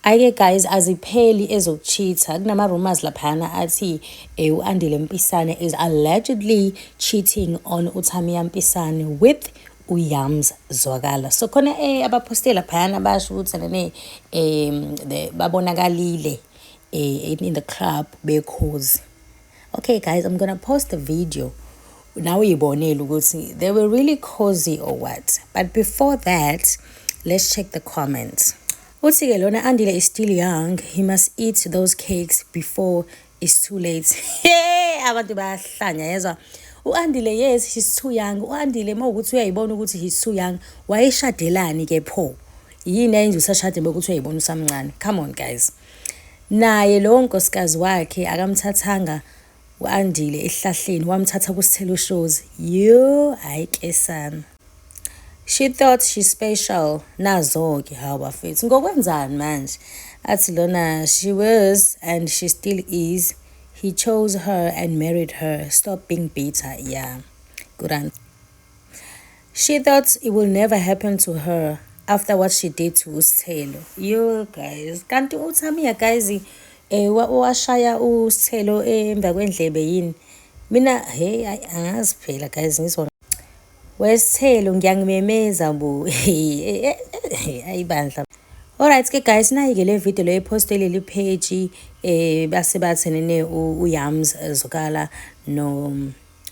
Hhayi-ke guys, azipheli ezoku-cheat-a. Kunama-rumours laphayana athi u-Andile Mpisane is allegedly cheating on uThamia Mpisane with uYams Zwakala. So khona aba-poste laphayana basho ukuthi nene babonakalile in the club be-cozy. Okay guys, I'm gonna post the video. Nawe uyibonele ukuthi they were really cozy or what. But before that, let's check the comments. Uthi-ke lona, "Andile is still young. He must eat those cakes before it's too late." Hey, abantu bayahlanya yezwa. U-Andile, yes, he's too young. U-Andile uma ukuthi uyayibona ukuthi he's too young, wayeshadelani ke pho? Yini ayenza usashade bekuthi uyayibona usamncane? Come on, guys. Naye lowo nkosikazi wakhe akamthathanga u-Andile esihlahleni, wamthatha kuSithelo Shozi. Yo, hayi ke sana. She thought she's special. Nazo-ke, hawu bafethu. Ngokwenzani manje? Athi lona, "She was and she still is. He chose her and married her. Stop being bitter." Yeah. Good answer. She thought it will never happen to her after what she did to uSithelo. Yo guys, kanti uThamia, guys, washaya uSithelo emva kwendlebe yini? Mina hey, angazi phela guys, ngizwa Wesithelo ngiyangimemeza bo. Ayibandla. Alright ke guys, nayi ke le video le epostele le page base bathi nene uYams Zwakala no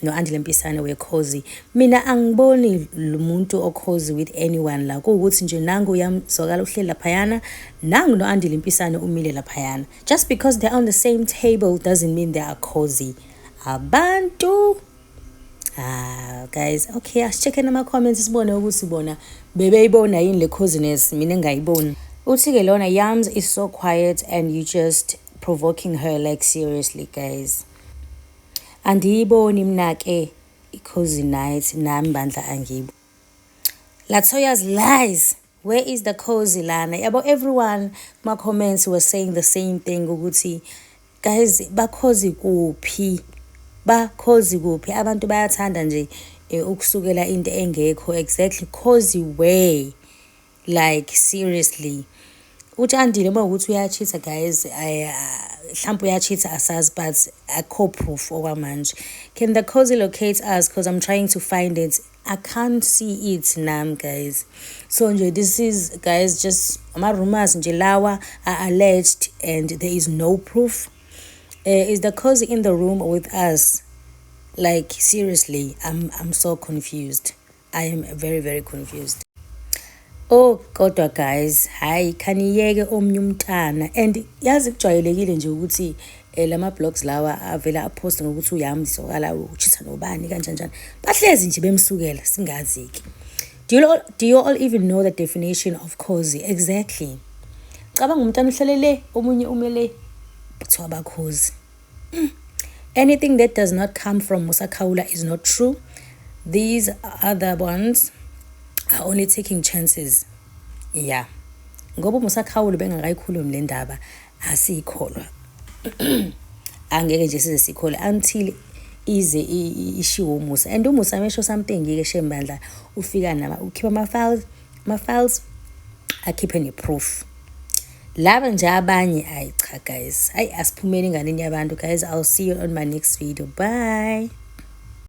Andile Mpisane we-cozy. Mina angiboni lo muntu o-cozy with anyone la. Kuwukuthi nje nangu uYams Zwakala uhleli laphayana, nangu no Andile Mpisane umile laphayana. Just because they're on the same table doesn't mean they are cozy. Abantu. Ah guys, okay, asi-check-e nama-comments sibone ukuthi bona bebeyibona yini le coziness, mina engayiboni. Uthi-ke lona, "Yams is so quiet and you just provoking her. Like, seriously, guys." Andiyiboni mina-ke i-cozy night nami bandla, angibo. Latoya's lies. Where is the cozy lana? Yabo, everyone kuma-comments was saying the same thing ukuthi guys, ba-cozy kuphi? Ba-cozy kuphi? Abantu bayathanda nje ukusukela into engekho. Exactly, cozy where? Like, seriously. Uthi Andile uma ukuthi uya-cheat-a guys, mhlawumbe uya-cheat-a, asazi, but akukho proof okwamanje. Can the cozy locate us, because I'm trying to find it? I can't see it nami, guys. So nje this is, guys, just ama-rumors nje lawa are alleged and there is no proof. Is the cozy in the room with us? Like, seriously, I'm so confused. I am very, very confused. Oh kodwa guys, hayi khaniyeke omnye umntana. And yazi kujwayelekile nje ukuthi lama blogs lawa avela a-post ngokuthi uYams Zwakala u-cheat-a nobani kanjani njani. Bahlezi nje bemsukela singazi-ke. Do you all even know the definition of cozy? Exactly. Cabanga umntana uhlalele omunye umele kuthiwa ba-cozy. Anything that does not come from Musa Khawula is not true. These other ones are only taking chances. Yeah. Ngoba uMusa Khawula bengakayikhulumi le ndaba, asiyikholwa. Angeke nje size sikholwe until ize ishiwo uMusa. And uMusa mesho something ke shembandla, ufika nama ukhipha ama files akhiphe ne-proof. Laba nje abanye, ayi cha guys, ayi asiphumeni enganeni yabantu guys. I'll see you on my next video. Bye.